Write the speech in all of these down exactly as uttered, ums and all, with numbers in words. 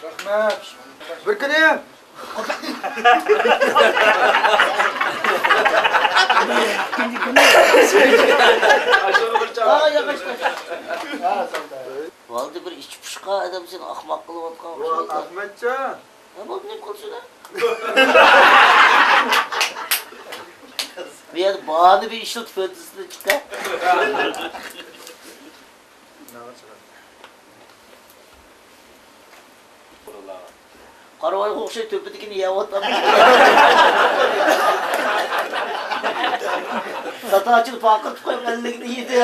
رەھمەت. بىر كۈنى ئاشۇ بىر چاغ. ۋالدى بىر ئىچى پۇشقا ئادەم سېنى ئاخماق قىلىۋاتقان ئوخشايدۇ. ئەخمەتجان. يا بولدى، نېمە قىلسۇن؟ بۇ يەردە باھانە بىر ئىشلىتىپ ئۆتسىلا چىقە. قارىۋايغا ئوخشاش تۆپىدىكىنى يەۋاتامدۇ؟ ساتاچىنى پاقىرتىپ قويۇپ، ئەللىكنى يېدى.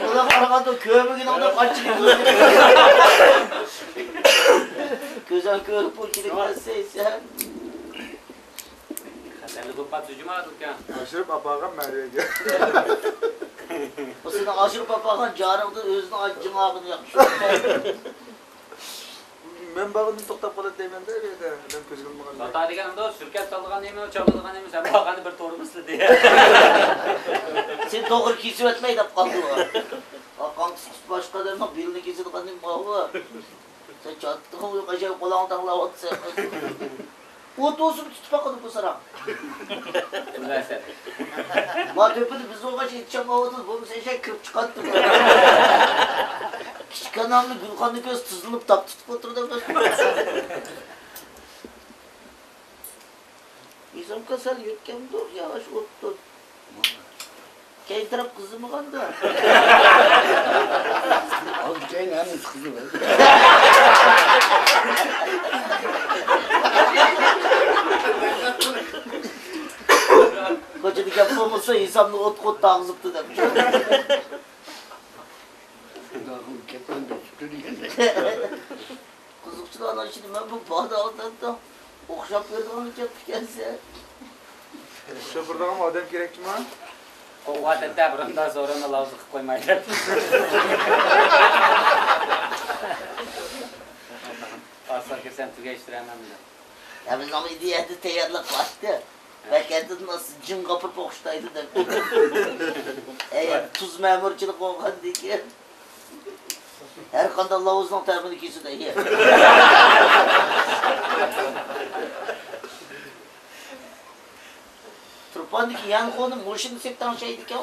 ئۇلار قارىغاندا كۆرمىگىنىڭدەك ئاچچىق يېدى. كۆزۈڭ كۆرۈپ بۇنچىلىك ئەسەيسەن. خەتەرلىك بولۇپ قاپسىز جۇما، ئاكا. ئاشۇرۇپ ئاپارغان مەرۋەگە. بۇ سېنىڭ ئاشۇرۇپ ئاپارغان جارىڭدىن ئۆزىنىڭ جىڭاغىنى ياخشى. مەن بارغىنىدىن توختاپ قالاتتى دەيمەن-دە، بۇ يەردە. مەن كۆزگە ئىلمىغان. ساتا دېگەن ئۇنداق سۈركەپ سالىدىغان نېمە، چالىدىغان نېمە، سەن بارغاندا بىر تورمۇزلا دېگەن. سېنى توغرا كېسىۋەتمەي دەپ قالدى ئۇ. ئاقاڭ باشقا ئادەمنىڭ بېلىنى كېسىدىغان نېمە بارغۇ. سەن چاتتىغۇ ئەجەب قولاڭنى تاڭلاۋاتىسەن. ئوت بولسىمۇ تۇتۇپ باقىدۇ بۇ ساراڭ. ما تۆپىدە بىز بولغاچ ئېيتىشالمايۋاتىمىز، بولمىسا ئەشەك كىرىپ چىقاتتى. كىچىك ئانامنى گۈلخاننى كۆرسە تىزلىنىپ تاپ تۇتۇپ ئولتۇرىدۇ. ئىزام كاسال يۆتكەمدۇ، ياغاچ ئوتتۇر. كەينى تەرەپ قىزىمىغاندا. ئالدى كەينى ھەممىسى قىزىلدى. كوچىدا گەپ بولمىسا، ھېسابنى ئوتقا ئوت تاغزىپتۇ دەپ. قىزىقچىلارنىڭ ئىچىدە مەن بۇ بادا ئادەمدە ئوخشاپ بېرىدىغان گەپ ئىكەنسەن. ئوخشاپ بېرىدىغان ئادەم كېرەكچىما؟ قوغۇۋاتىدىدە، بۇرۇندا سورۇننى لاۋزا قىلىپ قويمايلى دەپ. ئاستا كىرسەم تۈگەشتۈرەمەن دەپ. يا، بىزنىڭ ئىدىيەدە تەييارلىق بارتى. بەكەتتىن جىڭ قاپۇرۇپ ئوخشىتايدۇ دەپ. ئەي، تۇز مەمۇرچىلىك بولغاندىكىن. ھەر قانداق لاۋزنىڭ تەمىنى كېسىدۇ، ئەي. تۇرپاندىكى يانفونى مۇشۇنى سېپ تەڭشەيدىكەن.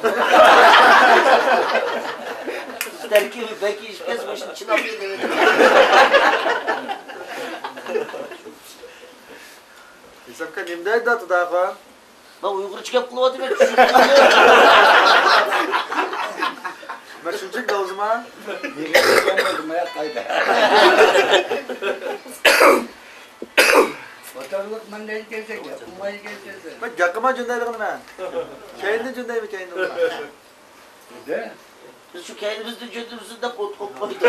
تۇز تەركىبى بەك ئېشىپ كەتسە، مۇشۇنى چىلاپ يېدى. ھېسابكار نېمە دەيدۇ، تۇداغا؟ مەن ئۇيغۇرچە گەپ قىلىۋاتىمەن، چۈشىنىپ. مەن شۇنچىلىك داۋزىما؟ ۋاتانلىق مەن دەيدىكەنسەن، گەپ قىلمايدىكەنسەن. مەن گەپ قىلماي جۈندەيدىغىنى مەن. كەينىدىن جۈندەيمەن، كەينىدىن. بىز شۇ كەينىمىزدىن جۆتىمىزدىن دەپ ئوت قويۇپ قويدۇق.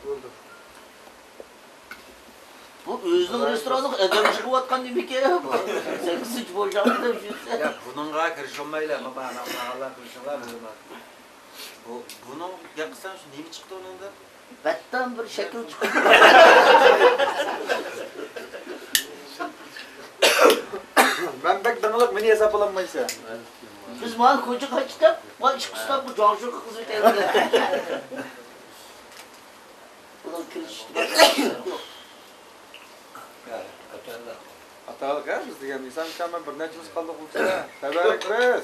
بولدى. بۇ ئۆزىنىڭ رېستورانىغا ئادەم يىغىۋاتقان نېمىكەن بۇ؟ سەككىزىنچى بوشاڭدا يۈرسە. يا، بۇنىڭغا كىرىشەلمەيلى، مانا، مانا، مانا، كىرىشىڭلار، بۇ، بۇنىڭ گەپ قىلسام، شۇ نېمە چىقتى ئۇنىڭدىن؟ بەتتام بىر شەكىل چىقتى. مەن بەك داڭلىق، مېنى ھېسابلىمايسەن. بىز مانا كوچىغا چىقىپ، ما ئىككى ئۇستاز بۇ جاڭشۇغا خىزمەت ئېلىپ. بۇنىڭ كىرىش. ئاتالىق ھە، بىز دېگەن ئىسان ئۇكام بىر نەچچىمىز قالدۇق بۇ يەردە. تەبەررۇك بىز.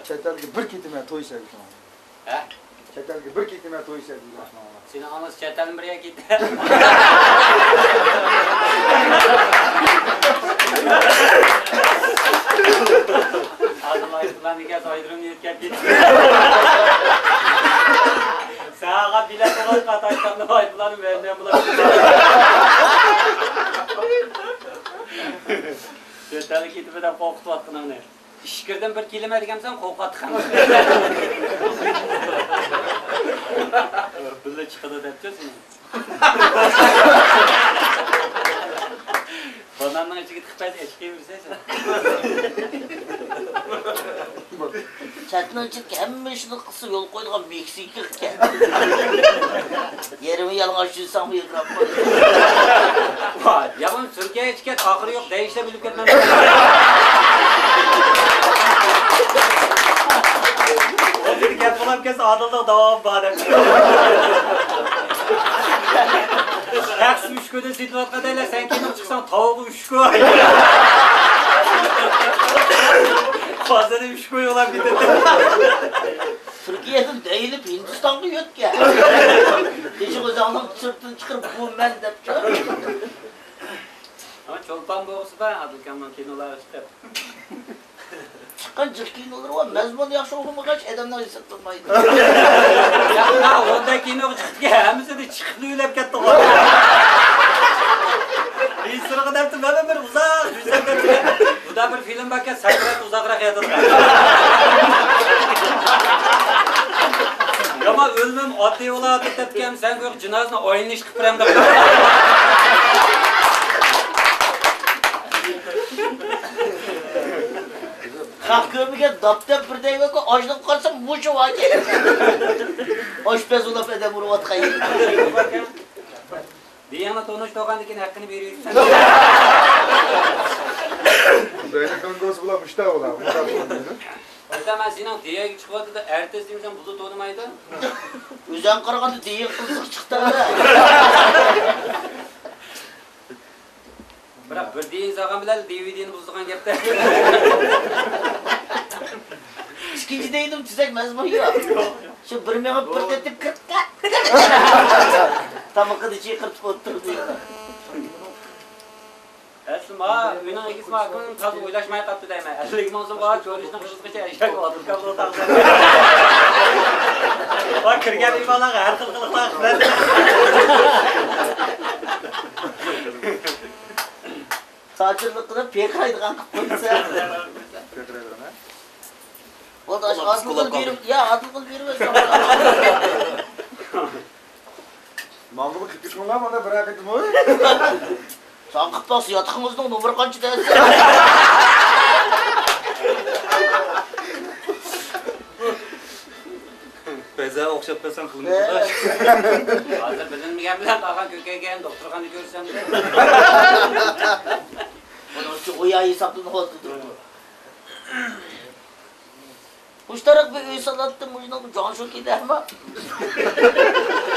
چەت ئەلگە بىر كېتىمەن توي سەۋىكىڭ. ھە؟ چەت ئەلگە بىر كېتىمەن توي سەۋىكىڭ. سېنى ئاڭلىسا چەت ئەلمۇ بىر يەرگە كېتە. ھازىر ئايروپىلان ئىكەن، ئايرىم يۆتكەپ كېتىپ. ساڭا بېلەت بولغاچقا تاشلاندى ئايروپىلان مەندىن بۇلار. چەت ئەلگە كېتىمەن دەپ قورقۇتۇۋاتقىنىڭنى. ئىچكىرىدىن بىر كېلىمە دېگەنسەن، قورقاتتىقەن. بىللە چىقىدۇ دەپتۇ سېنى. باناننىڭ ئىچىگە تىقىپ بەرسە ئېچىقىۋېرىسەن سەن. چەتنىڭ ئىچىدىكى ھەممە ئىشنى قىلسا يول قويىدىغان مېكسىكا ئىكەن. يېرىمى يالىڭاچ يۈرسەڭمۇ يىغلاپ قويىدۇ. ۋاي، يامان تۈركىيەگە چىقىپ ئاخىرى يوق دەيىشلەر بىلىپ كەتمەمدۇ؟ ئۇ بىر گەپ بولۇپ كەتسە ئادىلنىڭ داۋامى بار دەپ. ئۈچ كويدىن سېتىۋاتقان دەيلى، سەن كىنو چىقساڭ تاۋۇقى ئۈچ كوي. قازىنى ئۈچ كوي يولاپ كېتىدۇ. تۈركىيەدىن دەيلىپ ھىندىستانغا يۆتكە. تېشى غوزاڭنىڭ سىرتىنى چىقىرىپ، بۇ مەن دەپ چىقىپ. ئەمما چولپان بولغۇسىدا ئادىلكامنىڭ كىنولارغا چىقىپ. چىققان جىق كىنولىرى بار، مەزمۇنى ياخشى ئوخشىمىغاچ ئادەمنىڭ ھېساب تۇرمايدۇ. يا، ئۇنداق كىنوغا چىقتىكەن، ھەممىسىنى چىقىپلا ئۆيلەپ كەتتىغۇ. رېژىسسورغا دەپتۇ، مەن بىر ئۇزاق جۈزەپ كەتتىم. بۇدا بىر فىلىم باركەن، ساكرات ئۇزاقراق ياتىدىغان. يامان ئۆلمەم ئاددىي بولاتتى دەپتىكەن، سەن جىنازىنى ئايلىنىش قىلىپ بېرەم دەپ. خەق كۆرمىگەن داپ دەپ بىر دەيمەنكۇ، ئاچلىق قالسا مۇشۇ ۋاقىت. ئاشپەز ئۇلاپ ئادەم ئۇرۇۋاتقان يىگىت. دېيىڭنى تونۇش تۇغاندىن كېيىن ھەققىنى بېرىۋېرىسەن. زەينەپنىڭ دوستى بۇلار مۇشتا بۇلار. ئايتا، مەن سېنىڭ دېيەگە چىقىۋاتىدۇ، ئەرتىس دېمىسەم بۇلا تونۇمايدۇ. ئۆزۈڭ قارىغاندا دېيىڭ قىزىق چىقتى. بىراق بىر دېيىنى سالغان بىلەن دىۋىدىنى بۇزىدىغان گەپتە. ئىككىنچى دېيىنىم تۈزەك مەزمۇن يوق. شۇ بىر مېڭىپ بىر تېتىپ كىرىپ كەتتى. تامىقىنى چىقىرتىپ ئولتۇردى. ئەسلى ما ئۆينىڭ ئىگىسى ما ئاكىمنىڭ تازا ئويلاشماي قاپتۇ دەيمەن. ئەللىك مىڭ سومغا كۆرۈشنىڭ قىزىقىچە ئەشەك ئوتۇرۇپ كەپتۇ. ۋاي، كىرگەن مېھمانلارغا ھەر خىل قىلىقلار قىلىپ. تاجىرلىق قىلىپ پېقىرايدىغان قىلىپ قويسا. پېقىرايدىغان، ھە؟ بولدى، ئاشۇ ئادىلغا بېرىپ، يا، ئادىلغا بېرىۋەتسەڭ. ماڭا بىر قېتىڭلار، مانا بىرەر قېتىم. ساڭا قىلىپ باقسا، ياتىقىڭىزنىڭ نومۇرى قانچە دەيسەن؟ بەزى ئوخشاپ بەرسەڭ قىلمىدى. ھازىر بىلىنمىگەن بىلەن قالغان كۆكەيگەن دوختۇرخانىدا كۆرسەم. بۇنىڭ ئۈچۈن ئۇيا ھېسابلىنىۋاتىدۇ. مۇشتەرەك بىر ئۆي سالاتتى، مۇشۇنىڭ جاڭشۇكى دەيمەن.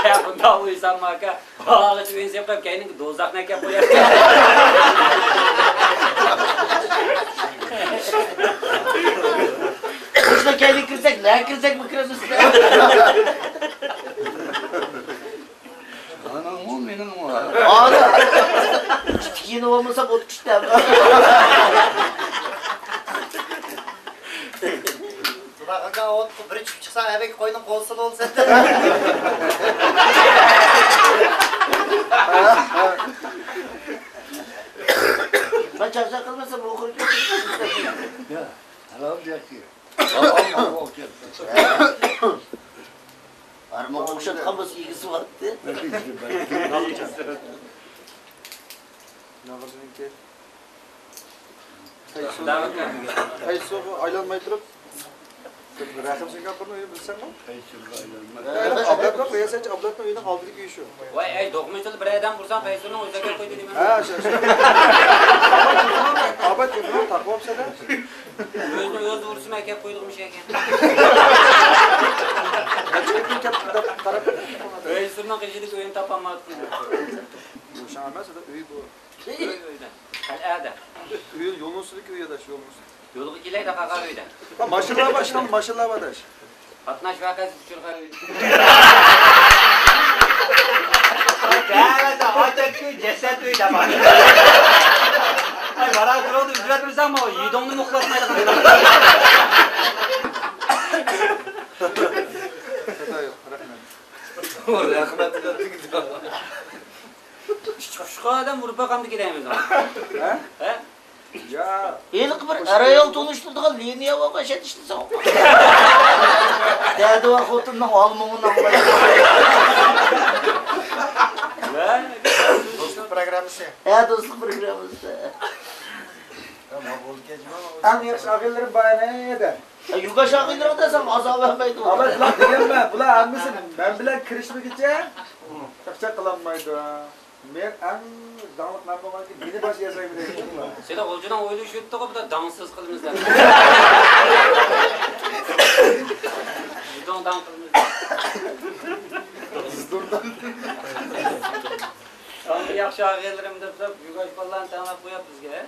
يا، بۇنداق ئۆي سالما ئاكا. ھازىرچە ئۆينى سېلىپ قويۇپ، كەينىڭگە دوزاخنى ئەكەپ قويارسەن. مۇشۇنى كەينىگە كىرسەك، نەگە كىرسەكمۇ كىرىمىز. ئاناڭمۇ، مېنىڭمۇ. ئانا. ئىككى يېنى بولمىسا، ئوت كۈچتە. سۇداق ئاكا، ئوتقا بىر چۈشۈپ چىقسا، ئەبەك قوينىڭ قوزىسىلا بولسا. مەن چاقچاق قىلمىسام، ئوخۇرۇپ كېتىپ. يا، ھالال ياكى. ئارمىغا ئوخشاتقان بولسا ئىگىسى بارتتى. ناغرىنىڭكى. قەيسۇغا ئايلانماي تۇرۇپ، رەھىم سىڭگەن بىرنى ئۆيىنى بىلسەڭمۇ؟ ئابلەتنىڭ، قوياسەنچە، ئابلەتنىڭ ئۆيىنىڭ ئالدىدىكى ئۆي شۇ. ۋاي، ئەي، دوقمۇچىلا بىر ئادەم ئۇرساڭ، قەيسۇرنىڭ ئۆزى ئەكەپ قويدى دېمەم. ھە، شۇ، شۇ. ئابا تېلېفوننى تاقىۋاپسەن-ھە. ئۆزىنى ئۆزى ئۇرسىمۇ ئەكەپ قويىدىغۇمىش ئىكەن. قەيسۇرنىڭ قېشىدىكى ئۆينى تاپالماپتۇ. بۇ شاڭ ئەمەس، ئۆي بۇ. ئۆي، ئۆيدە. قەلئەدە. ئۆي، يولنىڭ ئۈستىدىكى ئۆي، ئاداش، يولنىڭ ئۈستىدە. يولغا كېلەيدە، قاقا ئۆيدە. ھا، ماشىنىلار بار، ئىشتان ماشىنىلار بار، ئاداش. قاتناش ۋەقەسى ئۇچرىغان ئۆيدە. تەۋەدە، ئاچاككى جەسەت ئۆيدە بار. ئاي، ماراغا تۇرۇڭدا ئۈزۈۋەتمىسەڭ، ماۋۇ يىدوڭنى مۇخلاتمايدىغان. رەھمەت. رەھمەت. ئىچ پۇشقا ئادەم ئۇرۇپ باقامدۇ كېلەيمىز؟ ھە؟ ھە؟ يا. ھېلىقى بىر ئەر-ئايال تونۇشتۇرىدىغان لىنىيە بولغان شەرت ئىشلىسەڭ. دەدە ۋە خوتۇننىڭ ھال-مۇڭىنى ئاڭلايدۇ. ھە؟ دوستلۇق پروگراممىسى. ھە، دوستلۇق پروگراممىسى. ئەڭ ياخشى ئاغىنىلىرىم بار ئەمەيدە. يۇگاش ئاغىنىلىرىڭ دېسەم ئازاب بەرمەيدۇ. ئاباي، بۇلار دېگەنمەن، بۇلار ھەممىسى مەن بىلەن كىرىشمىگىچە چاقچاق قىلالمايدۇ. مەن ئەڭ داڭلىق مەن بولغاندىكىن مېنى باش ياسايمەن دەيدۇ. سېنىڭ غۇلجىنىڭ ئويلىشىۋېتىدىغۇ، بۇلار داڭسىز قىلىمىز دەپ. زىدوڭ داڭ قىلىمىز. زىدوڭ داڭ. ياخشى ئاغىنىلىرىم دەپ تۇرۇپ، يۇگاش بالىلارنى تەڭلەپ قويۇپتۇ بىزگە.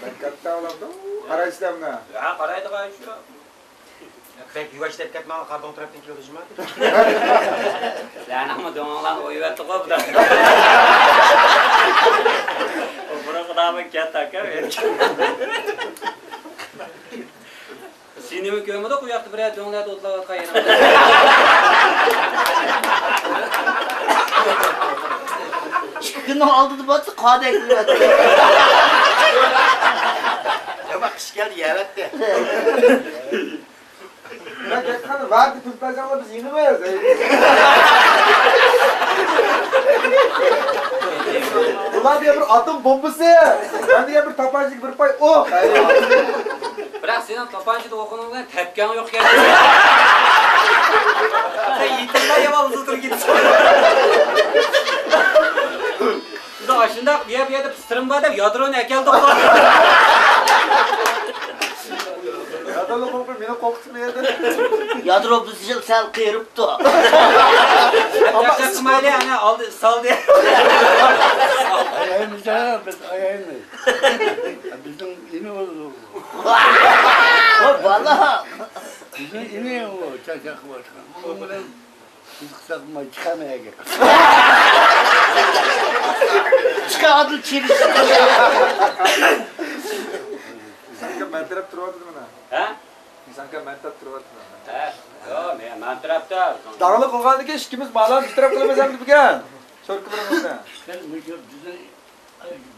بەك كاتتا بولامدۇ؟ قارايسىلەرمۇ؟ ھە، قارايدىغان شۇ. بەك يۇگاش دەپ كەتمەڭ، قارا دۆڭ تەرەپتىن كېلىدۇ جۇما. سىلەرنىڭمۇ دۆڭۈڭلارنى ئويۇۋەتتىغۇ بۇ. بۇرۇنقىدەك كەتتى ئاكا. سېنىمۇ كۆرمىدۇق ئۇ ياقتا بىرەر دۆڭلەردە ئوتلاۋاتقان يېرىڭ. ئىككى كۈننىڭ ئالدىدا باتتى، قاردەك بولۇۋاتتى. يامان قىش كەلدى، يەۋەتتى. مەن گەپخانا ۋەدە پۇل بەرسەڭلار بىز يېنىمىز. بۇلار دېگەن بىر ئاتوم بومبىسى، مەن دېگەن بىر تاپانچىدىكى بىر پاي ئوق. بىراق سېنىڭ تاپانچىدا ئوقۇنۇڭ بىلەن تەپكەڭ يوق ئىكەن. سەن يېتىملا يامان ئۇزىتىپ كېتىسەن. بىز ئاشۇنداق بۇ يەر، بۇ يەردە پىستىرىم بار دەپ يادرونى ئەكەلدۇق. يادرولۇق بولۇپ مېنى قورقۇتما ئەمدى. يادرو بىز يىل سەل قېرىپتۇ. ئەمما چاقچاق قىلمايلى، ئەنە ئالدى سالدى. ئايايمىز، بىز ئايايمىز. بىزنىڭ ئىنى ئۇ. ئۇ بالا. بىزنىڭ ئىنى ئۇ چاقچاق قىلىۋاتقان. ئۇنىڭ بىلەن بىز قىساقماي چىقامەگە. چىقادۇ چېلىش. ئىسانكا مەن تەرەپ تۇرۇۋاتىدۇ مانا. ھە؟ ئىسانكا مەن تەرەپ تۇرۇۋاتىدۇ. ھە؟ يوق، مەن، مەن تەرەپتە. داڭلىق قىلغاندىن كېيىن ئىككىمىز مالا بىر تەرەپ قىلىمىز ئەمدى بۈگۈن. شوركىلىرىمىزنى. سەن مۇشۇ بىزنى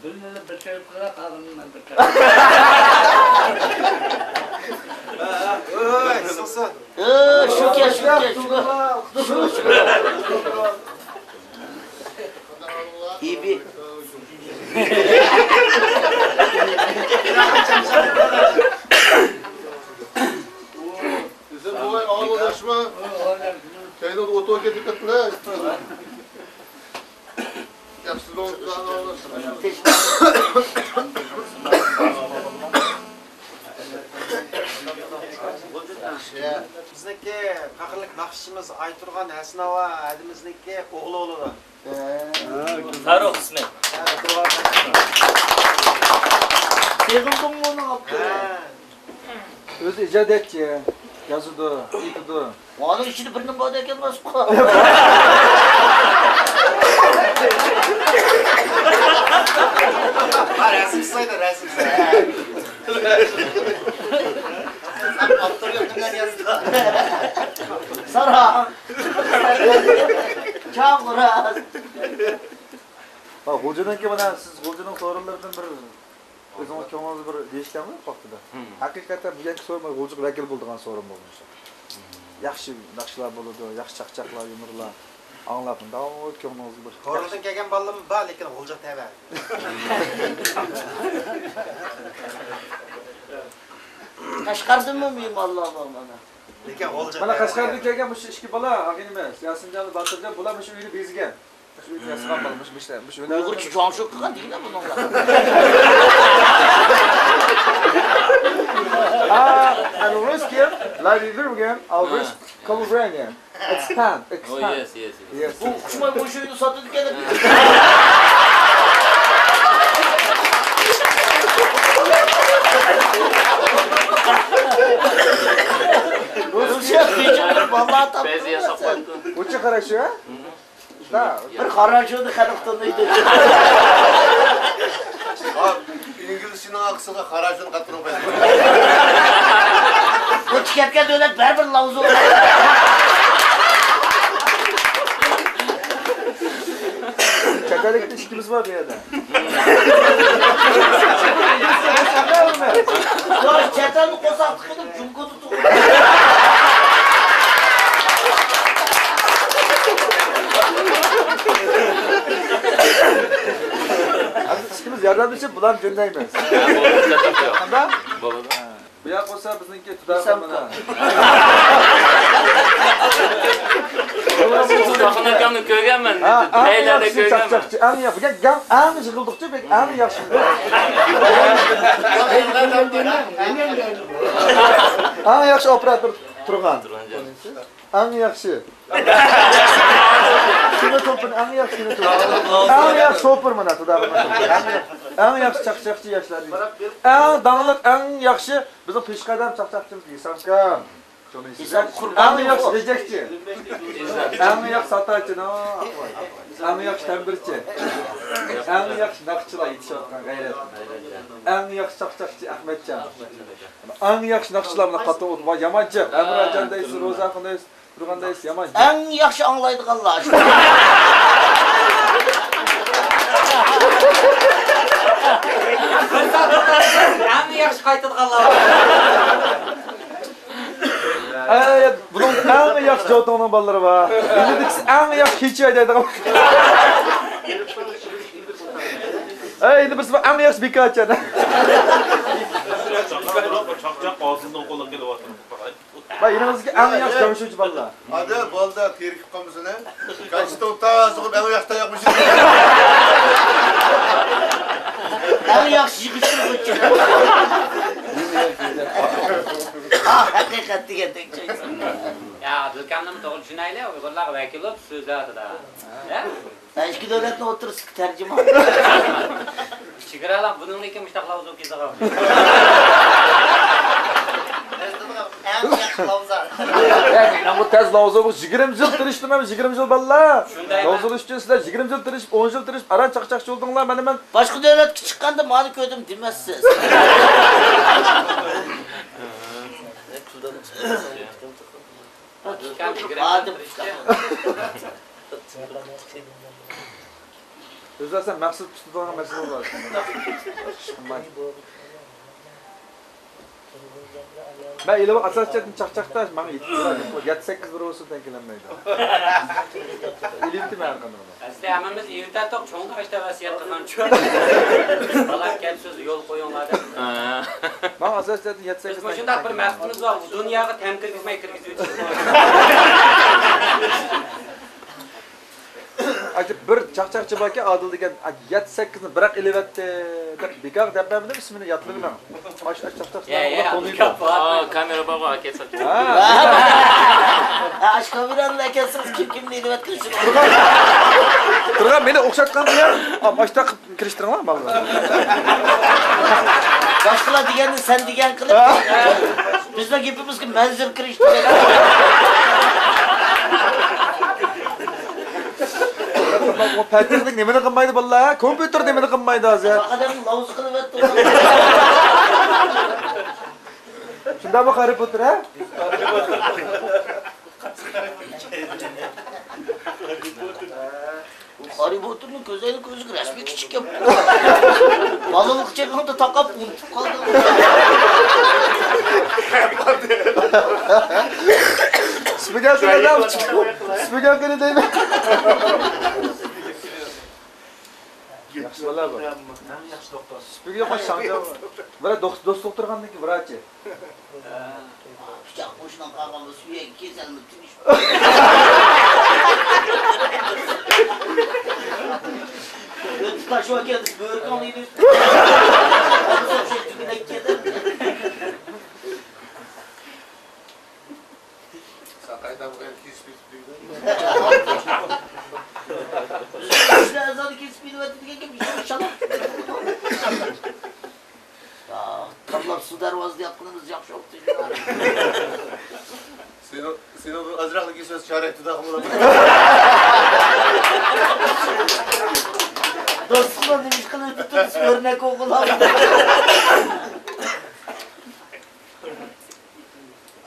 بىرنى بىر تەرەپ قىلار، قالغىنىنى مەن بىر تەرەپ. ھە، ھە. ئۆي، سىڭسۇن. ئۆي، شۇكە، شۇكە، شۇكە. شۇ، شۇ. ئىبى. دېسەم، بوۋاي، ئاۋۇ ئاداشما. كەينىڭدە ئوتۇغا كېتىپ كەتتىلە. ياخشى، بىزنىڭكى پەخىرلىك ناخشىچىمىز ئايتۇرغان ھەسەناۋا ھەدىمىزنىڭكى ئوغلى بولىدۇ. فاروق ئىسمى. سېغىندىڭمۇ ئۇنى ئاپتۇ؟ ھە. ئۆزى ئىجادىيەتچى، يازىدۇ، ئېيتىدۇ. ئۇنىڭ ئىچىدە بىر نېمە بار ئىكەن، ماسقا. ھە، رەسىم سايدا، رەسىم سايدا. ئاپتورلۇق كىملەر يازدى؟ سارا. چاغۇراز. ھا، غۇلجىنىڭكى مانا سىز غۇلجىنىڭ سورۇنلىرىدىن بىر ئۆزىڭىز كۆڭلىڭىزدە بىر دېيىشكەنمۇ ۋاقتىدا؟ ھەقىقەتەن بۇ يەرگە سورۇن غۇلجىغا ۋەكىل بولىدىغان سورۇن بولمىسا. ياخشى ناخشىلار بولىدۇ، ياخشى چاقچاقلار، يۇمۇرلار ئاڭلاپ، مۇنداق كۆڭلىڭىزگە بىر كورلىدىن كەلگەن بالىلىرىمۇ بار، لېكىن غۇلجىغا تەۋە. قەشقەردىنمۇ مېھمانلار بار مانا. لېكىن غۇلجىغا مانا تەۋە. قەشقەردىن كەلگەن مۇشۇ ئىككى بالا، ئاغىنىمىز ياسىنجان، باتۇرجان، بۇلار مۇشۇ ئۆينى بېزىگەن. مۇشۇ ئۆينى ياسىغان بالا، مۇشۇ، مۇشۇ، مۇشۇ ئۆينى ئۇيغۇرچە جۇاڭشۇ قىلغان دېگىنە بۇنىڭغا. А, а русский, Владимир, а русский коллаборация. Expand, Oh, expand. Yes, yes, yes. Yes. بۇ قۇشماي مۇشۇ ئۆينى ساتىدىكەن دەپ. رۇسىيە بېيجىڭدىن بالىلار تاپتى. بەزى ياساپ قويۇپتۇ. Очень хорошо, а? Да. بىر خاراشونى خەلق تونۇيدۇ. ئىنگلىزچىنىڭ ئاقىسىغا خاراشون قاتتىق بەردى. بۇ كەتكەن دۆلەت بەرىبىر لاۋزۇ. چەت ئەللىكتە ئىككىمىز بار بۇ يەردە. چەت ئەلنى قورساقلىق قىلىپ جۇڭگودا ئىككىمىز ياردەملىشىپ بۇلارنى جۆندەيمىز. قانداق؟ بولىدۇ. بۇ ياق بولسا بىزنىڭكى تۇدار مانا. ئۇستاخۇن ئاكامنى كۆرگەنمەن. ھە، ئەڭ ياخشى چاقچاقچى، ئەڭ ياخشى. بۇ گەپ ئەڭ يىغىلدۇقچە بەك ئەڭ ياخشى. ئەڭ ياخشى ئوپېراتور تۇرغان. ئەڭ ياخشى. كىنو توپ ئەڭ ياخشى كىنو تۈرى. ئەڭ ياخشى شوپۇر مانا، تۇدا. ئەڭ ياخشى، ئەڭ ياخشى چاقچاقچى ياشلار. ئەڭ داڭلىق، ئەڭ ياخشى بىزنىڭ پېشقەدەم چاقچاقچىمىز ئىسامكام. ئىسام قۇربان. ئەڭ ياخشى رېجەكچى. ئەڭ ياخشى ساتارچى. ئەڭ ياخشى تەمبۇرچى. ئەڭ ياخشى ناخشىچىلار يېتىشىۋاتقان غەيرەت. ئەڭ ياخشى چاقچاقچى ئەخمەتجان. ئەڭ ياخشى ناخشىچىلار مانا قاتتىق ئولتۇرۇپ، يامان جىق. ئەمىرجان دەيسىز، روزاخۇن دەيسىز، تۇرغان دەيسىز، يامان جىق. ئەڭ ياخشى ئاڭلايدىغانلار. ئەڭ ياخشى قايتىدىغانلار. ئەي، بۇنىڭ ئەڭ ياخشى جوتۇڭنىڭ بالىلىرى بار. بىزدىكىسى ئەڭ ياخشى كېچە ھەيدەيدىغان. ئەي، ئەندى بىرسى بار، ئەڭ ياخشى بىكارچى. چاقچاق ئاغزىمدىن قولۇق كېلىۋاتىدۇ. ۋاي، يېنىڭىزدىكى ئەڭ ياخشى جاڭشۇچى بالىلار. ئادە، بولدى، تېرىكىپ قالمىسۇن، ھە؟ كاچىتىڭ تازا قىلىپ، ئەڭ ياخشى تاياق بېشى. ئەڭ ياخشى يىغىشتۇرغۇچى. ئا، ھەقىقەت دېگەندەك چايسىز. يا، ئادىلكامنىمۇ توغرا چۈشىنەيلى، ئۇيغۇرلارغا ۋەكىل بولۇپ سۆزلەۋاتىدۇ. ھە؟ ھە، ئىككى دۆلەتنىڭ ئوتتۇرىسىدىكى تەرجىمان. چېگرالار بۇنىڭدىن كېيىن مۇشۇنداق لاۋزۇ كېزىغان. ئەڭ ياخشى لاۋزا. يا، مەن بۇ تەز لاۋزۇغا يىگىرمە يىل تىرىشتىم، مەن يىگىرمە يىل بالىلار. شۇندايمۇ؟ لاۋزۇ ئۈچۈن سىلەر يىگىرمە يىل تىرىشىپ، ئون يىل تىرىشىپ، ئاران چاقچاقچى بولدۇڭلار، مانا مەن. باشقا دۆلەتكە چىققاندا مانا كۆردۈم دېمەسسىز. ئادەم ئۆزلەرسەن مەخسۇس تۇتىدىغان مەسىلە بار. مەن ئېلىۋا ئاساسىي جەھەتتىن چاقچاقداش، ماڭا يېتىپ تۇرار. يەتتە سەككىز بىر بولسۇن، تەڭ كېلەلمەيدۇ. ئېلىۋېتىمەن ھەر قانداق. ئەسلى ھەممىمىز ئېلىۋېتەتتۇق، چوڭ ئاشتا ۋەسىيەت قىلغان چۈشۈن. بالا گەپ سۆز يول قويۇڭلار دەپ. ھە. ماڭا ئاساسىي جەھەتتىن يەتتە سەككىز. بىز مۇشۇنداق بىر مەقسىتىمىز بار، بۇ دۇنياغا تەم كىرگۈزمەي كىرگۈزۈۋېتىش. ئاچا بىر چاقچاقچى باركەن، ئادىل دېگەن، يەتتە سەككىزنى بىراق ئېلىۋەتتى دەپ بىكارغا دەپ بەرمىدىم ئىسمىنى، ياتلىۋېلىڭ. ئاش، ئاش چاقچاق يا، يا، يا، بىكار بار. ئا، كامېرا بارغۇ، ئەكەتسەم. ھە. ئاش كامېرانى ئەكەتسىڭىز، كىم كىمنى ئېلىۋەتكەن شۇنى. تۇرغان مېنى ئوخشاتقان بىلەن، ئا، ئاشتا قىلىپ كىرىشتۈرۈڭلار بالىلار. باشقىلار دېگەننى سەن دېگەن قىلىپ، بىزنىڭ گېپىمىزگە مەنزىل كىرىشتۈرۈپ. ئۇ پەتىرلىك نېمىنى قىلمايدۇ بالىلار؟ كومپيۇتېر نېمىنى قىلمايدۇ ھازىر؟ ئادەمنى لاۋزا قىلىۋەتتى. شۇنداقمۇ خاررى پوتېر، ھە؟ خاررى پوتېرنىڭ كۆزەينىكى ئۆزىگە رەسمىي كىچىك كەپتۇ. بالىلىق چېغىڭدا تاقاپ ئۇنتۇپ قالدىڭ. سۈپۈگەڭ قېنى دەيمەن. سۈپۈگەڭ قېنى دەيمەن. ياخشى بالا بۇ. ئەڭ ياخشى دوختۇر. سۈپۈگى يوق، شاڭجاڭ. ۋراچ، دوست، دوست دوختۇرخانىدىكى ۋراچى. پىچاق قوشناڭ قالغاندا سۈيەك كېسەلمۇ تىنچ. ئۆتۈپ تاشلاپ كەلدى، بۆرىكىڭنى يېدى. ساقاي تامغىنى كېسىپ كېتىپ دېگىنى. ئىشلار ئەزالى كېسىپ كېلىۋەتتى دېگەن گەپ، ئىشلار چالا. تاملاپ سۇ دەرۋازىدا ياتقىنىمىز ياخشى بوپتۇ. سېنىڭ، سېنىڭ ئازراقلا كېسىۋەتسە چارەك تۇداقمۇ بولىدۇ. دوستلار نېمە ئىش قىلىۋېتىپتۇ، بىز ئۆرنەك ئوغۇللار.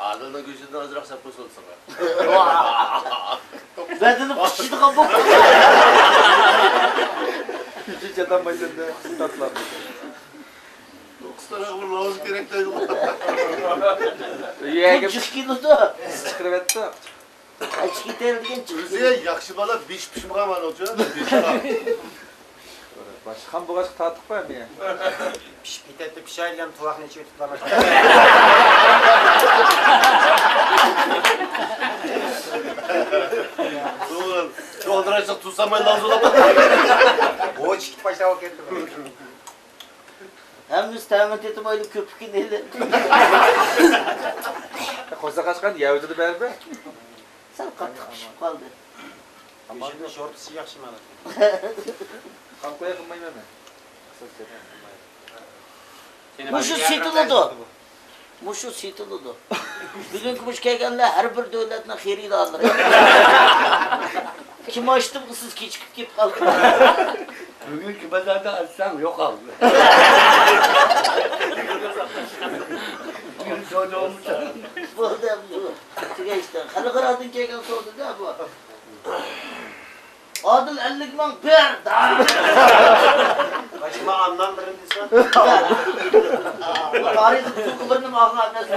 ئادىلنىڭ گۆشىدىن ئازراق سەپ قويسا بولسا. بەدىنى قۇچىدىغان بولۇپ. ئۈچىنچى ئادەم بايسەندە تاتلار. قىسقىراق بىر لاۋزا كېرەك دەيدۇ. يەگە جىق كېلىدۇ. چىقىرىۋەتتى. ئەچكە تېرىلگەن چىقىدۇ. ئۆزى ياخشى بالا، بېشى پىشمىغان مانىچۇ. باشقا خام بولغاچقا تارتىپ قويامدۇ يا؟ پىشىپ كېتەتتى، پىشاي دېگەن تۇۋاقنى ئىچىگە تۇتۇپ. شۇ ئولتۇراشلىق تۇتسام مەن لازۇلۇق. بۇ چىقىپ باشلاپ كەتتى. ھەممىسى تەمىنى تېتىمايدۇ، كۆپۈكىنى ئېلىپ. قورساق ئاچقان يەۋجىدى بەرىبىر. سەل قاتتىق پىشىپ قالدى. شورپىسى ياخشى مانا. قاقلاي قىلمايمەن مەن. مۇشۇ سېتىلىدۇ. مۇشۇ سېتىلىدۇ. بۈگۈنكى مۇشۇ كەلگەنلەر ھەر بىر دۆلەتنىڭ خېرىدارلىرى. كىم ئاچتىمغۇ سىز كېچىكىپ كېلىپ قالدىڭىز؟ بۈگۈنكى بازاردا ئاچساڭ يوقال. بۈگۈن سودا بولمىسا. بولدى، بۇ تۈگەشتى. خەلقئارادىن كەلگەن سودىدا بۇ. ئادىل ئەللىك مىڭ بېرىدۇ. شۇڭا ئاندىن بىرىنى دېسە. بۇ تارىخ بۇزۇق بىرنى ئاغلىنىپ.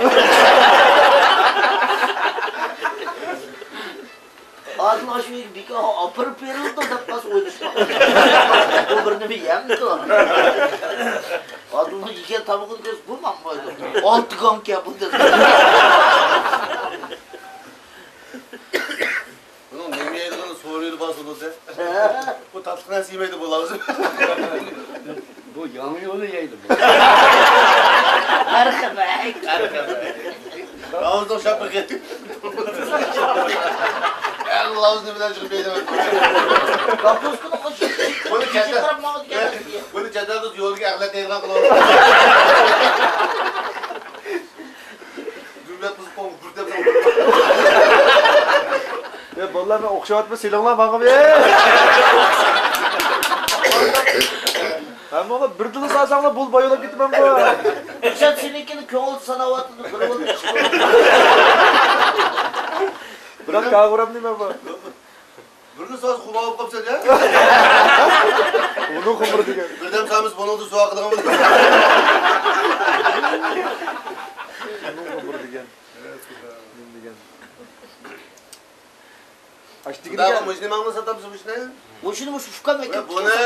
ئادىل ئاشۇ يەرگە بىكار ئاپىرىپ بېرىلىدۇ دەپ قالسا ئويلىشىپ باقمىدى. بۇ بىر نېمە يەمدۇ؟ ئادىلنىڭ يېگەن تامىقىنى كۆرسە بۇ ماڭمايدۇ. ئالتە گاڭكەن بۇ دەپ. بۇنىڭ نېمە يەيدىغىنى سورىيىدۇ بارسا بولسا. بۇ تاتلىق نەرسە يېمەيدۇ بۇ لازىم. بۇ ياڭيۇنى يەيدۇ بۇ. مەرھەمەت. مەرھەمەت. لاۋزنىڭ شاپىقى. ئەڭ لاۋز نېمىلەر چىقىپ كېتىدۇ. كاپۇستىنىڭ ئۇچى. بۇنى چەتەل، قاراپ ماڭىدىكەن. بۇنى چەتەلدە يولدىكى ئەخلەت دەيدىغان قىلىۋالدى. دۆلەت بىز قوڭ بىر دەپ. يا بالىلار، مەن ئوخشاۋاتىمەن، سېلىڭلار ماڭا بىر. ھەممىڭلار بىردىنلا سالساڭلار، بۇل بايىلاپ كېتىمەن بۇ. ئىشان سېنىڭكىنى كۆڭۈل ساناۋاتىدۇ، بىر بولۇپ چىقىپ. بىراق، كاغۇرام نېمە بۇ؟ بىرنى سالسا خۇما بولۇپ قاپسەن يا. ئۇنىڭ خۇمۇرى دېگەن. بىردەم سالمىسا بۇنىڭدىن سۇ ئاقىدىغان بولىدۇ. ئۇنىڭ خۇمۇرى دېگەن. نېمە دېگەن؟ ئاشتىكى دېگەن. مۇشۇنى ماڭا ساتامسىز مۇشۇنى؟ مۇشۇنى مۇشۇ ئۇكام ئەكەپ بۇنى،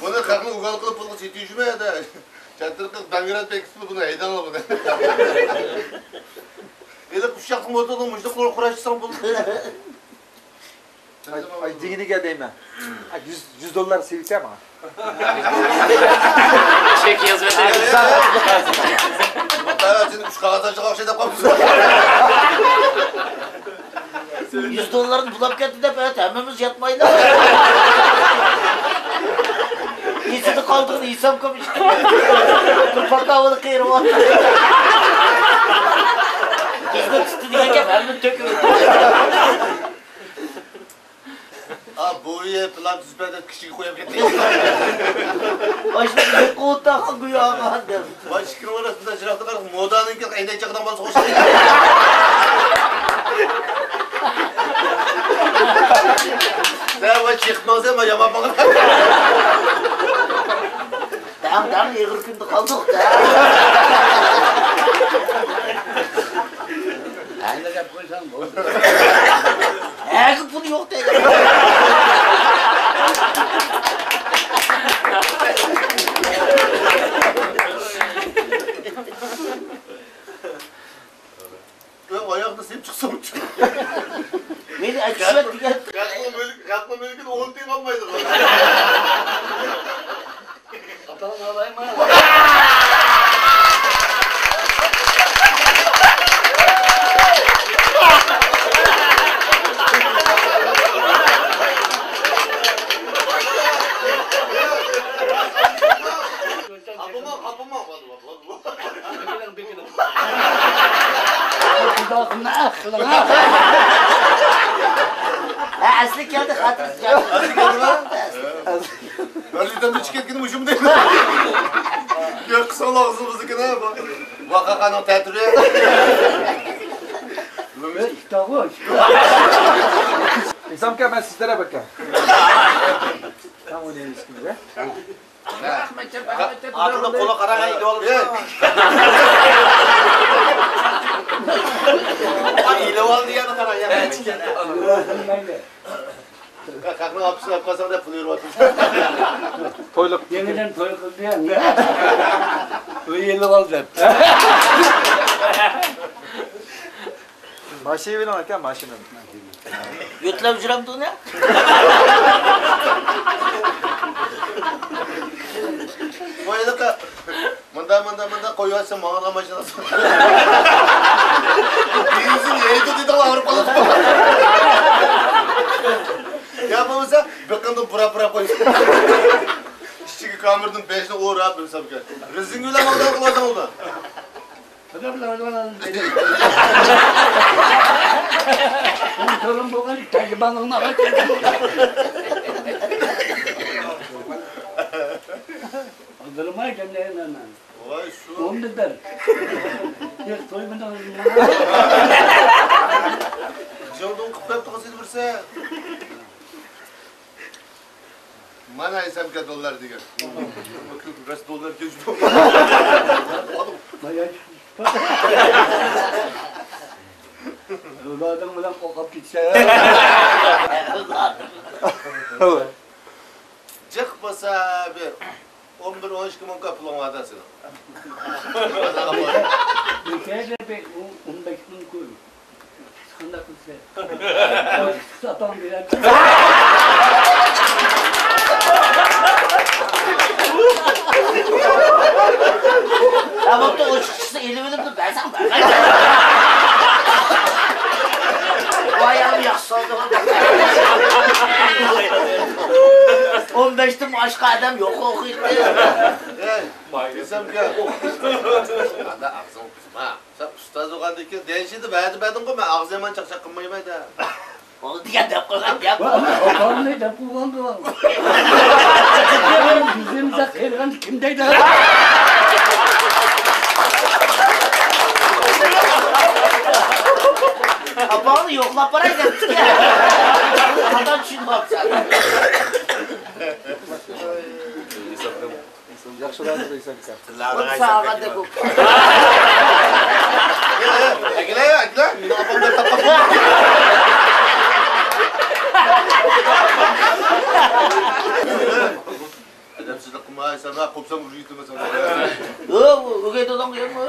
بۇنى خەقنى ئۇگال قىلىپ پۇلغا سېتىۋېتىشمە يا. چاترىقى بەنگرەت پەكىسى بۇنى ھەيدەڭلار بۇنى. ئېلىپ ئۇششاقلىق موتورنىڭ مۇشۇنى قۇراشتۇرساڭ بولدى. ئاي، ئاي، دېگىنىگە دەيمەن. ئاي، يۈز، يۈز دوللار سېلىسە ماڭا. چېك يازىۋېتەي. ھە، سېنى ئۈچ قاغاز ئاچىغا ئوخشايدۇ دەپ قاپسىز. يۈز دوللارنى بۇلاپ كەتتى دەپ، ھەممىمىز ياتمايلى. ئېسىدە قالدىغىنى ھېسابقا بىر پاكاۋىنى قېرىۋاتىدۇ. بىزنى تۇتتى دېگەن گەپ ھەممىنى تۆكۈۋەتتى. ئا، بوۋى پىلان تۈزۈپ بەر دەپ كىشىگە قويۇپ كەتتى. ئاشۇنى قوتاققا گۇياغان دەپ. ۋاي، ئىككىنىڭ ئارىسىدا چىراغدا قارىغان مودانىڭكى ئەينەك چاقىدىغان بالىسى ئوخشايدۇ. سەن ۋاي چېقىپ ماڭسەن، مانا يامان ماڭىدۇ. دەڭ، دەڭ، ئېغىر كۈندە قالدۇق، دەڭ. ھەنە دەپ قويساڭ بولدى. ھەگە پۇل يوق دەيدۇ. ئاياغدا سېلىپ چىقسام. مېنى ئەكسىۋەت دېگەن. خەقنىڭ مۈلكى، خەقنىڭ مۈلكىنى ئون تىيىن ئالمايدۇ. ئاپاڭنى ئالايمۇ؟ ئاپىماڭ، ئاپىماڭ. بېكىنىڭ، بېكىنىڭ. قۇداقىمنى ئەخلىڭ. ھە، ئەسلى كەلدى، خاتىرىسى كەلدى. ئەسلى كەلدىمۇ؟ بىر لىتىرنى ئىچىپ كەتكىنىمۇ شۇمدەك. ياق، قىساڭلا ئاغزىڭىزنىڭكىنى. ۋاقاقانىڭ تەتۈرى. ئىشتاغۇ. ئىسام ئاكا، مەن سىز تەرەپ ئاكا. تام ئوينايمىز ئىككىمىز، ھە؟ ئاخىرىدا قولى قاراڭ ئەيدىۋالىدۇ. ئېلىۋالدى يەنە قاراڭ يەنە. خەقنىڭ ئاپىسىنى ئەپ قالساڭ دەپ پۇل بېرىۋاتىدۇ. تويلۇق. يېڭىدىن توي قىلدى يا. ئۆي ئېلىۋال دەپ. ماشىنا ئېلىڭ ئاكا، ماشىنا. يۆتلەپ يۈرەمدۇ نە؟ قويلۇقى. مۇندا، مۇندا، مۇندا قويۇۋەتسە ماڭىدىغان ماشىنا. بېنزىن يەيدۇ دېدىڭلار، ئاغرىپ قالىدۇ. بولمىسا، بېقىندىن پۇراپ-پۇراپ قويسۇن. ئىچىگە كامېردىن بەشنى ئوراپ، بىلسەمكەن. رېزىنكە بىلەن ماڭداڭ قىلىۋاتساڭ ئۇدا. تۇرۇم بولغان تەجرىبەڭنى ئالدىرماي جەملەيمەن مەن. ۋاي شۇ. ئون بىر. ياق، توي بىلەن. جىڭدۇڭ قىپ بەپتۇ قىزىل بىرسە. مانا ئېسەمكە دوللار دېگەن. راست دوللار كەچتۇ. ئەۋلادىڭ بىلەن قوقاپ كېتىسەن. جىق بولسا بىر ئون بىر، ئون ئىككى مىڭ كوي پۇلۇڭ بار سېنىڭ. بىر كەيدە بىر ئون، ئون بەش مىڭ كوي. قانداق قىلسا؟ ئاپام بىلەن. يا بوپتۇ، ئوشۇقچىسى ئېلىۋېلىپتۇ، بەرسەڭ بەرمەيدۇ. ۋاي، ياخشى سالدى. ئون بەشتىن ئاشقان ئادەم يوق ئوقۇيتتى. ئەي، دېسەمكە. ئانا ئاغزىڭ بۇزما. سەن ئۇستاز بولغاندىن كېيىن دەيشىدە ۋەدە بەردىڭغۇ، مەن ئاغزى يامان چاقچاق قىلمايمەن دە. ئۇنى دېگەن دەپ قويغان گەپ. ئاپامنى دەپ قويغانغۇ. يۈزۈمسە قېرىغان كىم دەيدۇ؟ ئاپاڭنى يوقلاپ باراي دەپتىكەن. خاتا چۈشىنىۋاپسەن. ياخشىراق دەيسەن ئۇكا. ئۇ ساغا دەپ ئۇكا. ئەكىلە، ئەكىلە. مېنىڭ ئاپام دەپ تاپقان. ئەدەپسىزلىك قىلما، سەن قوپسام ئۇرۇپ يېتىمەن ساڭا. ئۆ، ئۆگەي داداڭغا يەنمۇ.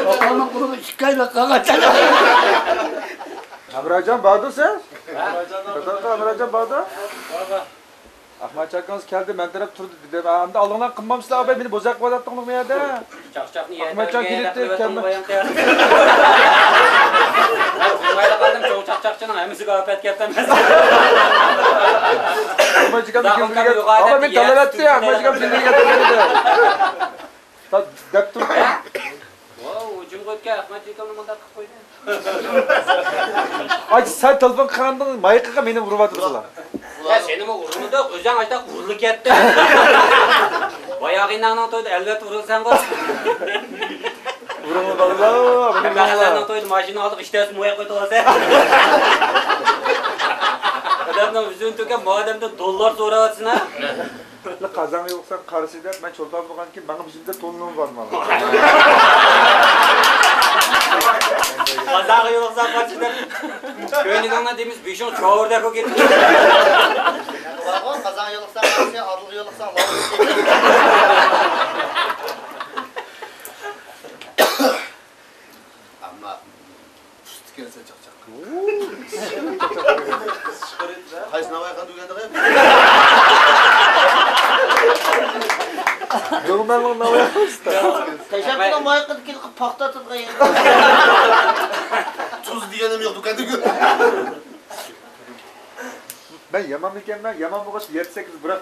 ئاپامنىڭ قولىغا ئىككى ئايلىق قالغان. ئەمراجان باردۇ سەن؟ ھە؟ ئەمراجان باردۇ؟ ئەمراجان باردۇ؟ ئەخمەتجان ئاكىڭىز كەلدى، مەن تەرەپ تۇردى دېدى. ئەمدى ئالدىڭلار قىلمامسىلەر ئاباي، مېنى بوزەك قىلىۋاتاتتىڭلارمۇ يەردە؟ چاقچاقنى يەردە ئەخمەتجان كېلىپتۇ، كەلمە. قىلمايلا قالدىم، چوڭ چاقچاقچىنىڭ ھەممىسىگە ئاپەت كەپتۇ ئەمەس. ئەخمەتجان ئاكام ئاباي مېنى تاللاپ ئەتتى، ئەخمەتجان ئاكام جىندىرىگە دەپ تۇردى. دەپ تۇردى. ۋاۋ، ھۇجۇمغا ئۆتكەن ئەخمەتجان ئاكامنى مۇنداق قىلىپ قويدى. ئاي، سەن تېلېفون قىلغاندىن مايقىغا مېنى ئۇرۇۋاتىسىلەر. يا، سېنىمۇ ئۇرمىدۇق، ئۆزۈڭ ئاشتاق ئۇرۇلۇپ كەتتىڭ. باياغى ئىنەڭنىڭ تويىدا ئەلۋەتتە ئۇرۇلساڭغۇ. ئۇرۇڭ بالىلار، مېنى ئۇرۇڭلار. مەھەللەنىڭ تويىدا ماشىنا ئالدىغا ئىشتەسىنى بوياپ قويۇۋالسا. ئادەمنىڭ يۈزىنى تۆكۈپ، مۇ ئادەمدىن دوللار سوراۋاتىسىنا. قازانغا يولۇقساڭ قارىسى دەپ، مەن چولپان بولغاندىن كېيىن ماڭا بىزىمدە توننىمۇ بارمىغان. قازانغا يولۇقساڭ قارىسى دەپ، كۆينىكىڭنى دېمىسە بېشىڭ چاۋۇردەك بولۇپ كېتىدۇ. بارغۇ، قازانغا يولۇقساڭ قارىسى، ئادىلغا يولۇقساڭ لاۋۇ. ئەمما ئۇستا ئىكەنسەن چاقچاق. قايسى ناۋايخان دېگەندىغى؟ دۆڭمەننىڭ ناۋايخان ئۇستا. تەشەببۇسنىڭ مايقىدىكى پاختا تۇتقان يېرى. تۇز دېگەننىمۇ يوق دۇكاندىكى. مەن يامانمىكەنمەن؟ يامان بولغاچ يەتتە سەككىز بىراق.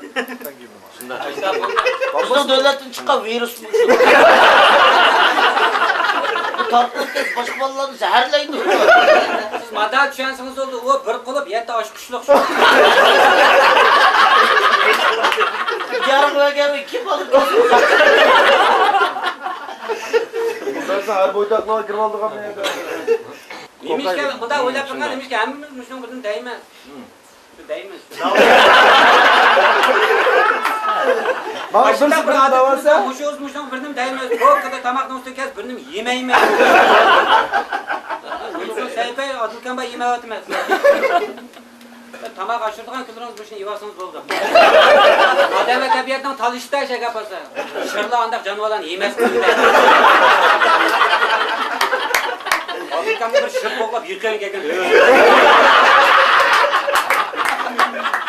شۇنداق. بىزنىڭ دۆلەتتىن چىققان ۋىرۇس بۇ. بۇ تارقىلىپ كەتسە باشقا بالىلارنى زەھەرلەيدۇ. سىز ماتا چۈشەنسىڭىز بولدى، ئۇ بىر قۇلۇپ يەتتە ئاچقۇچلۇق شۇ. يارىق بەرگەن كىم ئالدى؟ بىزنىڭ ھەر بويتاقلارغا كىرىپ ئالدىغان. نېمىشقا مۇنداق ئويلاپ تۇرغان، نېمىشقا ھەممىمىز مۇشۇنىڭ بىرىنى دەيمىز؟ دەيمىز. ماڭا بىرسى بىرنى دەۋالسا. مۇشۇ ئۆز مۇشۇنىڭ بىرنى دەيمىز. كوكىدا تاماقنىڭ ئۈستىگە كەلسە بىرنى يېمەيمىز. مۇشۇ سەيپەي ئادىلكەمبە يېمەيۋاتىمىز. تاماق ئاشۇرىدىغان كۈنلىرىڭىز مۇشۇنى يېۋالسىڭىز بولدى. ئادەم ۋە تەبىئەتنىڭ تالىشىشىدا ئەشەگە بارسا. شىرلار ئانداق جانىۋارلارنى يېمەس قىلدى. ئادىلكەمنى بىر شىر قوغلاپ يىقىپ كەتكەن.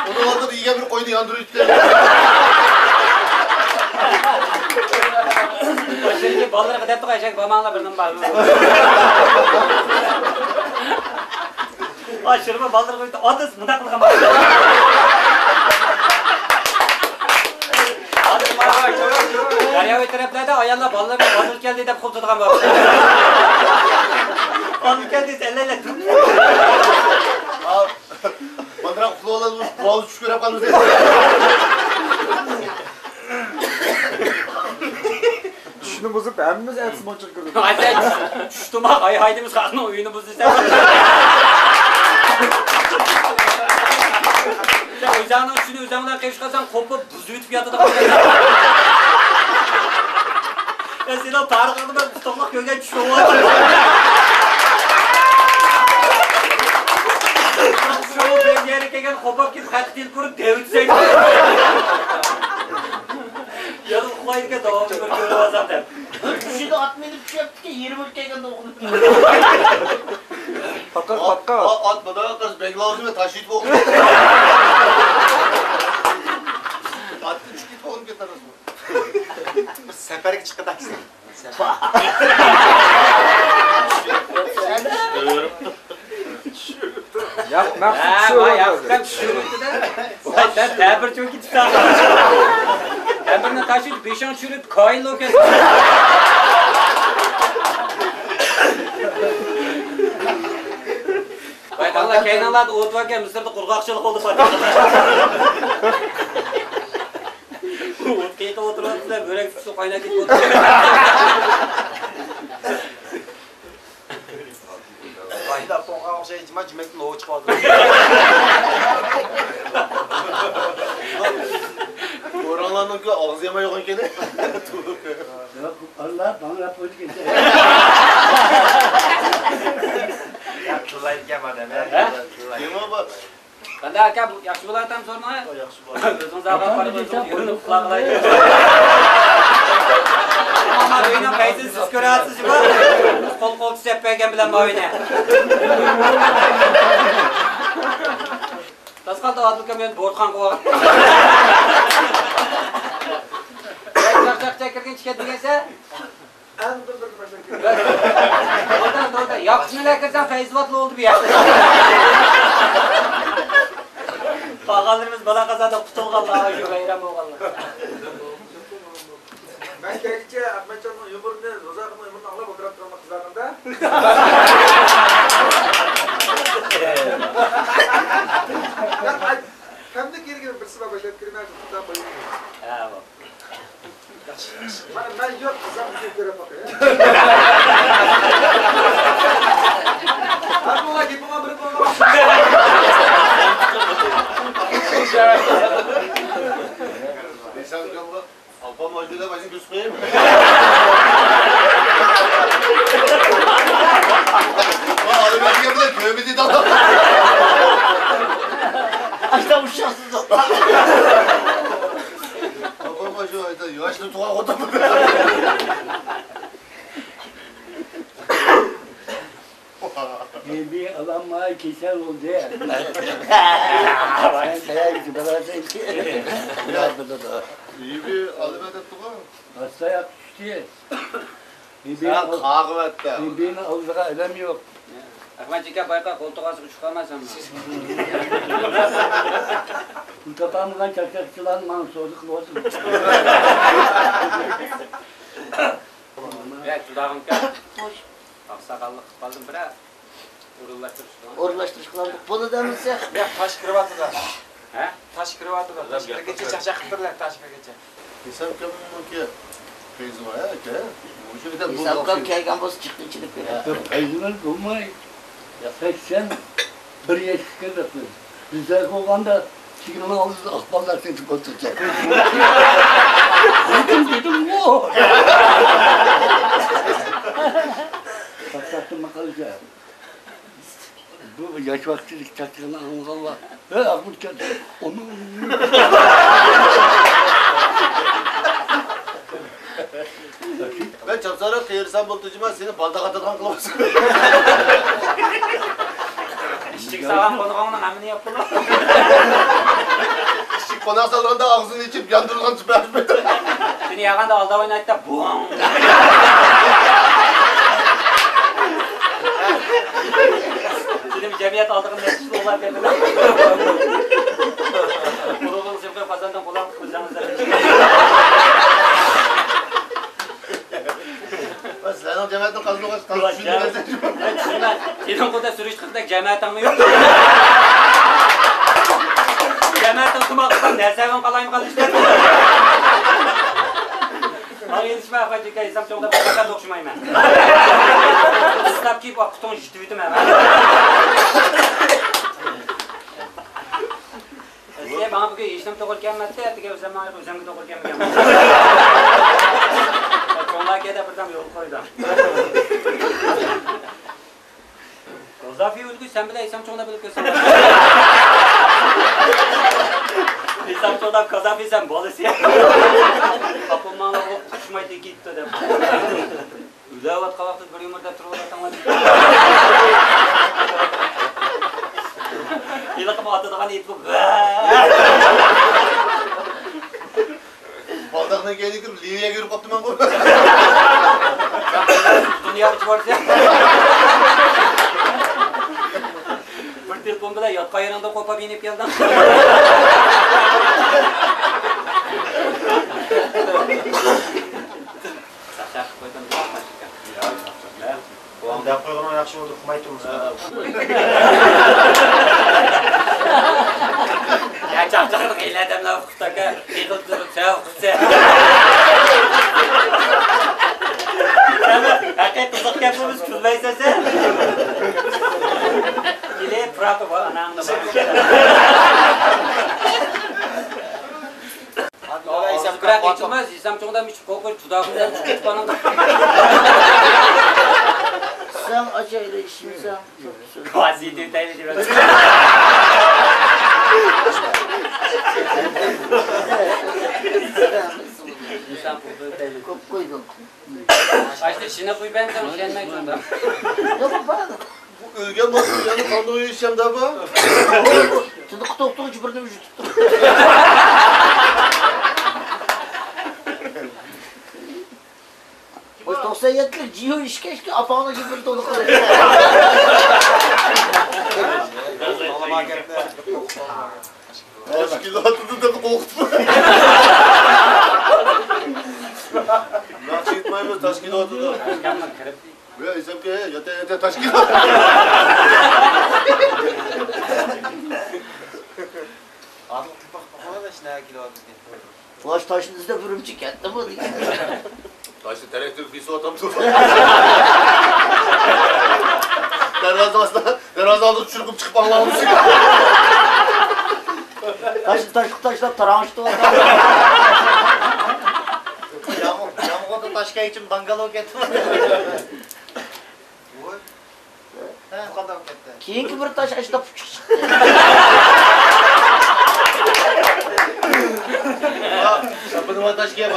ئۇنىڭ ئالدىدا يېگەن بىر قوينى ياندۇرۇۋېتىپتۇ. بالىلىرىغا دەپتۇ، ئەشەگە بارماڭلار، بىر نېمە بار. ئاشۇرما بالىلىرىغا ئۆتتى، ئاتىسى مۇنداق قىلغان بار. دەرياۋى تەرەپلەردە ئاياللار بالىلىرىنى بالىلىرى كەلدى دەپ قوبزىدىغان بار. بالىلىرى كەلدى دېسە، ئەللەيلەر تۇرۇپ. بۇندىراق ئۇخلىۋالىدۇ، قۇلاقلىق چۈش كۆرۈپ قالمىسا. چۈشنى بۇزۇپ، ھەممىمىز ئەتىسى مونچىغا كىردۇق. ھازىر چۈش تۇماق، ھاي ھايدىمىز خەقنىڭ ئۆيىنى بۇزدى سەن. سەن ئۆزۈڭنىڭ چۈشىنى ئۆزۈڭ بىلەن قىلىشقانسەن، قوپۇپ بۇزۇۋېتىپ ياتىدىغان. يا سېنىڭ تارىخىڭدا مەن ئۇستاڭلىق كۆرگەن چۈش بولمايدۇ. شۇ بىر يەرگە كەلگەن قوپۇپ كېلىپ، خەتكە تېلېپ كۆرۈپ دەۋېتسەك. يەنە ئۇخلايدىكەن، داۋاملىق بىر كۆرۈۋالسام دەپ. چۈشىدە ئات مىنىپ چۈشۈپتىكەن، يېرىم ئۆلۈپ كەلگەندە ئوقۇدۇم. پاقا، پاقا. ئات، ئات، مانا قىز بەگ لازىم، تاشىيىپ ئوقۇدۇم. ئاتتىن چۈشۈپ كېتىپ ئوقۇدۇم كەتتى. بىر سەپەرگە چىققىدەكسىز. ياق، مەخسۇس ھە، چۈشۈرۈۋاتىدۇ. ۋاي، ياق، سەن چۈشۈرۈۋېتىدە. ۋاي، سەن تەبىر چۆكۈپ كېتىپسەن. تەبىرنى تاشلاپ، بېشىڭ چۈشۈرۈپ، كايىل بولۇپ كەتسۇن. ۋاي، بالىلار، كەينىڭلاردا ئوت باركەن، مىسىردا قۇرغاقچىلىق بولدى، پاتىخاندا. ئوت قېقىپ ئولتۇرۇۋاتىسىلەر، بۆرەك سۇ قايناپ كېتىپ ئولتۇرۇۋاتىدۇ. ۋاي، توقۇغان ئوخشايدۇ، جىما جىمەكتىن ھوۋا چىقىۋاتىدۇ. بوراڭلارنىڭكى ئاغزى يامان يوغان ئىكەن. ياق، ئاللا باڭراپ قويدى كەچە. يا، تىللايدىكەن ئادەم، يا، ھە؟ تىللايدۇ. قانداق ئاكا، بۇ ياخشى بولۇۋاتامدۇ سورۇنلار؟ ھە، ياخشى بولۇۋاتىدۇ. ئۆزىڭىز ئالغان قارىغۇزنى يۈرۈپ ئۇخلاپ قالايلى. ئەمما مانا ئۆينىڭ پەيزىنى سىز كۆرۈۋاتىسىز جۇمۇ. قول قول تىزەپ بەرگەن بىلەن ماۋۇنى. تاسقالدا ئادىل كامىلنى بورتخان قىلىۋالغان. چاقچاق چەككۈرگىنى چىكەت دېگەنسە. ئەڭ بىر بىر باشلاپ كېتىدۇ. توتا، توتا، ياخشىمۇ كىرسەڭ پەيزىۋاتلا بولدى بۇ يەردە. قالغانلىرىمىز بالا قازادا قۇتۇلغانلار، شۇ ۋەيران بولغانلار. مەن كەلگۈچە ئەخمەتجاننىڭ يۇمۇرىنى، روزاخاننىڭ يۇمۇرىنى ئاڭلاپ ئولتۇرۇپ تۇرۇڭلار قىزلارنىڭدا. كەمدە كېرىگىنى بىرسى بار باشلاپ كىرىمەن، قىزلار قويۇپ. ھە، بوپتۇ. مانا مەن يوق، قىزام بىزنى كۆرۈپ باقاي. ھە، بۇلار گېپىڭلار بىر بولغان. ئاپام ئاشۇنداق باشنى بۆسۈپ قويايمۇ؟ ئالىمەتكە بىلەن تۆبە دېدى. ئاشتا ئۇششاقسىز. ئاپام ئاشۇ ياشنى تۇغان خوتۇن. ھېبى ئالاماي كېسەل بولدى. ۋاي، سەيەگىسى بىلەسەنكى. ھېبى ئالىمەن دەپتىغۇ. ھاساياق چۈشتى. ھېبىنى سەن ئال-، قاغىۋەتتە. ھېبىنى ئالىدىغان ئادەم يوق. ئەخمەت ئاكا بايقا، قولتۇق ئاستىغا چۈشۈپ قالمايسەنمۇ؟ پۇل تاپالمىغان چاقچاقچىلارنى ماڭا سودا قىلىۋاتىدۇ. يا، جۇداغىمكەن. خوش. ئاقساقاللىق قىلىپ قالدىم، بىرەر ئورۇنلاشتۇرۇش قىلىڭ. ئورۇنلاشتۇرۇش قىلالمىدۇق. بولىدۇ ئەمىسە. يا، تاش كىرىۋاتىدۇ. ھە؟ تاش كىرىۋاتىدۇ. تاش كىرگىچە چاقچاق قىلىپ بېرىلە، تاش كىرگىچە. ھېسام ئاكامنىڭكى پەيزى بار، ھە، ئاكا؟ مۇشۇ يەردە ھېسام ئاكام كەلگەن بولسا چىقتى ئىچىدە. پەيزىمىز بولماي. سەكسەن بىر ياشقا كىردۇق بىز. بىزلەر بولغاندا چىگىمنىڭ ئالدىدا ئاق بالىلار سېتىپ ئولتۇرىدىكەن. دېدىمغۇ. چاقچاقتىن ماقالىچە. بۇ ياش ۋاقتىدىكى چاقچىقىنى ئاڭلىغانلار، ھە، ئاخمۇت كەلدى. ئۇنى، ئۇنى. مەن چاپسانراق قېرىسام بولدى جۇما، سېنى بالدا قاتىدىغان قىلىۋالسام. ئىشىك ساغان قونغاننىڭ ھەممىنى ياپ بولۇر. ئىشىك قوناق سالغاندا ئاغزىنى ئېچىپ ياندۇرغان سۈپەت. سېنى ياغاندا ئالدا ئوينايتتا، بۇڭ. قۇلىقىڭ سىرقىپ قازاندىن قۇلاق قىلساڭىز. سىلەرنىڭ جەمەتنىڭ قازىنىغان قازىنىڭ قولىدا سۈرۈش چىقىردەك جەمەتىڭمۇ يوق. جەمەتىڭ تۇماق قىلسام نەرسەڭ قالايمىقان ئىشلەپ. ماڭا يېتىشمە ئاخاجىكە، ھېسام چوڭدا پەقەت ئوخشىمايمەن. ئىسلاپ كىيىپ ئاق قۇتۇڭ يىتىۋېتىمەن. سىزگە ماڭا بۈگۈن ھېچنېمە توغرا كەلمەپتۇ، ئەتىگەن ئۆزۈم ماڭا ئۆزۈمگە توغرا كەلمىگەن. چوڭلار كەيدە بىردەم يول قويدۇم. قازافى ئۆلگۈچ سەن بىلەن ھېسام چوڭدا بىلىپ كۆرسەڭ. ھېسام چوڭدا قازافى سەن بالىسى. ئاپام ماڭا ئۇشمايدۇ كېتىپتۇ دەپ. ئۆلۈۋاتقان ۋاقتىدا بىر يۇمۇر دەپ تۇرۇۋاتاتتىڭلار. ھېلىقى ئاتىدىغان ئىت بۇ. بالداقنىڭ كەينىگە كىرىپ لىۋىيەگە يۈرۈپ قاپتىمەنغۇ. دۇنيا ئۇچۇپ بارسا. بىر تېلېفون بىلەن ياتقان يېرىڭدىن قوپاپ يېنىپ كەلدىڭ. دەپ قويغىنىڭ ياخشى بولدى، ئۇقماي تۇرمىسۇن. يا چاقچاقلىق ھېلى ئادەملەر ئۇقۇپتۇ ئاكا، يىغىلىپ تۇرۇپ سەن ئۇقۇپسەن. ھەقىقىي قىزىق گەپ بولمىسا كۈلمەيسەن سەن. ھېلى پۇراپى بار ئاناڭدا بار. بىراق ھېسام چوڭدام ئىچىپ قويۇپ جۇدا قىلىپ كېتىپ قالغان. سەن ئاچايلى ئىچمىسەڭ. ۋازىيىتى ئۆتەيلى دېمەك. ھېسام قىلىپ ئۆتەيلى. كۆپ قويدۇڭ. ئاشتا شىنە قويۇپ بەرسەم ئىشەنمەي چوڭدام. ياق، بار. بۇ ئۆلگەن بولسا ئۆلگەننى قانداق يېيىشەم دەپ. تىنىقى توختىغۇچە بىر نېمە يۇتۇپتۇ. ۋاي، توقسان يەتتىلىك جىيۇ ئىشكەشكە ئاپاڭنىڭ گېپىنى تولۇق قىلىۋەتتى. تاشكىلاتىدا دەپ قورقۇتما. ناخشا ئېيتمايمىز، تاشكىلاتىدا. يا ئېسەمكە، ياتا، ياتا، تاشكىلات. ئادىل قىلپاق باقمىغان ئىش نەگە كېلىۋاتىدىكەن. ۋاش تاشنى ئىزدەپ ئۈرۈمچى كەتتىمۇ دېگەن. تاشنى تەرەك تۆكۈپ كېسىۋاتامدۇ. دەرۋازا ئاستىدا، دەرۋازا ئالدىغا چۈشۈرۈپ چىقىپ ئاڭلاۋاتىسىز. تاشنى تاشقا تاشلاپ تاراڭشىتىۋاتامدۇ. يامغۇردا تاشكەنچىم بانگالو كەتتىمۇ. ۋوي. ھە، قانداق كەتتى؟ كېيىنكى بىر تاش ئاشتا پۇچۇق چىقتى. شاپىدىما تاش كىيەم.